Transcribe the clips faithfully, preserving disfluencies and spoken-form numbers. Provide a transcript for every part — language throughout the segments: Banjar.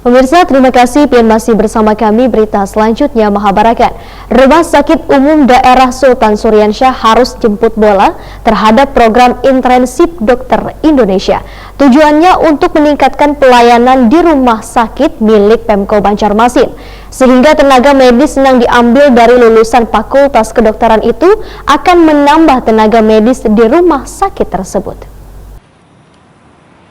Pemirsa, terima kasih pian masih bersama kami. Berita selanjutnya mahabarakan, Rumah Sakit Umum Daerah Sultan Suriansyah harus jemput bola terhadap program internship dokter Indonesia. Tujuannya untuk meningkatkan pelayanan di rumah sakit milik Pemko Banjarmasin, sehingga tenaga medis yang diambil dari lulusan Fakultas Kedokteran itu akan menambah tenaga medis di rumah sakit tersebut.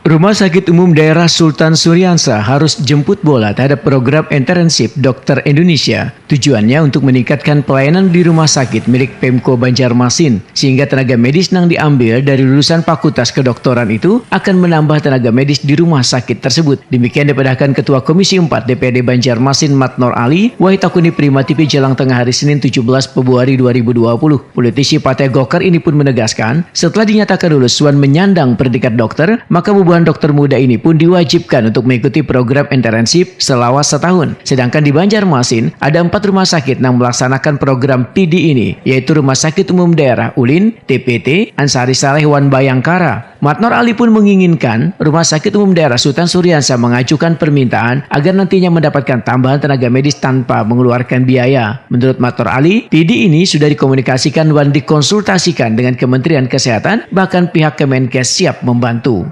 Rumah Sakit Umum Daerah Sultan Suriansa harus jemput bola terhadap program internship dokter Indonesia. Tujuannya untuk meningkatkan pelayanan di rumah sakit milik Pemko Banjarmasin, sehingga tenaga medis yang diambil dari lulusan Fakultas Kedokteran itu akan menambah tenaga medis di rumah sakit tersebut. Demikian dipadahkan Ketua Komisi empat D P R D Banjarmasin Matnor Ali, wahid takuni Prima T V Jalang Tengah hari Senin tujuh belas Februari dua ribu dua puluh. Politisi Partai Golkar ini pun menegaskan, setelah dinyatakan lulus wan menyandang predikat dokter, maka bubuhan dokter muda ini pun diwajibkan untuk mengikuti program internship selama setahun. Sedangkan di Banjarmasin, ada empat rumah sakit yang melaksanakan program P D ini, yaitu Rumah Sakit Umum Daerah Ulin, T P T, Ansari Saleh, wan Bayangkara. Matnor Ali pun menginginkan Rumah Sakit Umum Daerah Sultan Suriansa mengajukan permintaan agar nantinya mendapatkan tambahan tenaga medis tanpa mengeluarkan biaya. Menurut Matnor Ali, P D ini sudah dikomunikasikan dan dikonsultasikan dengan Kementerian Kesehatan, bahkan pihak Kemenkes siap membantu.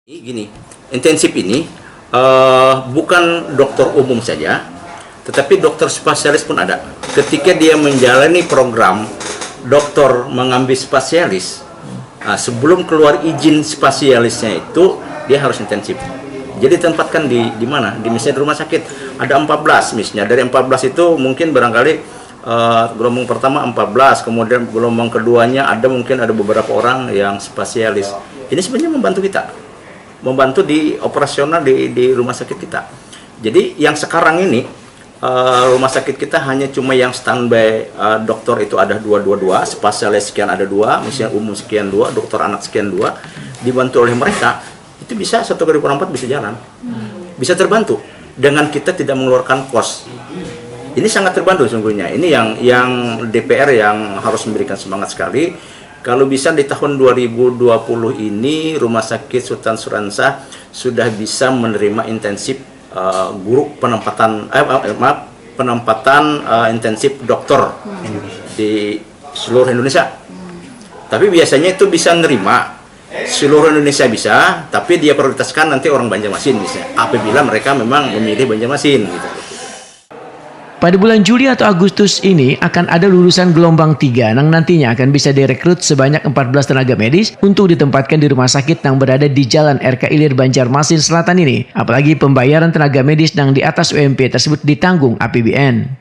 Gini, intensif ini uh, bukan dokter umum saja, tetapi dokter spesialis pun ada. Ketika dia menjalani program dokter mengambil spesialis, uh, sebelum keluar izin spesialisnya itu dia harus intensif. Jadi tempatkan di di mana? Di misalnya di rumah sakit ada empat belas misalnya, dari empat belas itu mungkin barangkali uh, gelombang pertama empat belas, kemudian gelombang keduanya ada mungkin ada beberapa orang yang spesialis. Ini sebenarnya membantu kita, membantu di operasional di, di rumah sakit kita. Jadi yang sekarang ini uh, rumah sakit kita hanya cuma yang standby uh, dokter itu ada dua dua dua, spesialis sekian ada dua, misalnya umum sekian dua, dokter anak sekian dua, dibantu oleh mereka itu bisa satu kali empat bisa jalan, bisa terbantu dengan kita tidak mengeluarkan kos. Ini sangat terbantu sungguhnya. Ini yang yang D P R yang harus memberikan semangat sekali. Kalau bisa di tahun dua ribu dua puluh ini Rumah Sakit Sultan Suransah sudah bisa menerima intensif uh, guru penempatan eh, eh, maaf penempatan uh, intensif dokter di seluruh Indonesia. Tapi biasanya itu bisa nerima seluruh Indonesia bisa, tapi dia prioritaskan nanti orang Banjarmasin misalnya. Apabila mereka memang memilih Banjarmasin gitu. Pada bulan Juli atau Agustus ini akan ada lulusan gelombang tiga yang nantinya akan bisa direkrut sebanyak empat belas tenaga medis untuk ditempatkan di rumah sakit yang berada di Jalan R K Ilir Banjarmasin Selatan ini. Apalagi pembayaran tenaga medis yang di atas U M P tersebut ditanggung A P B N.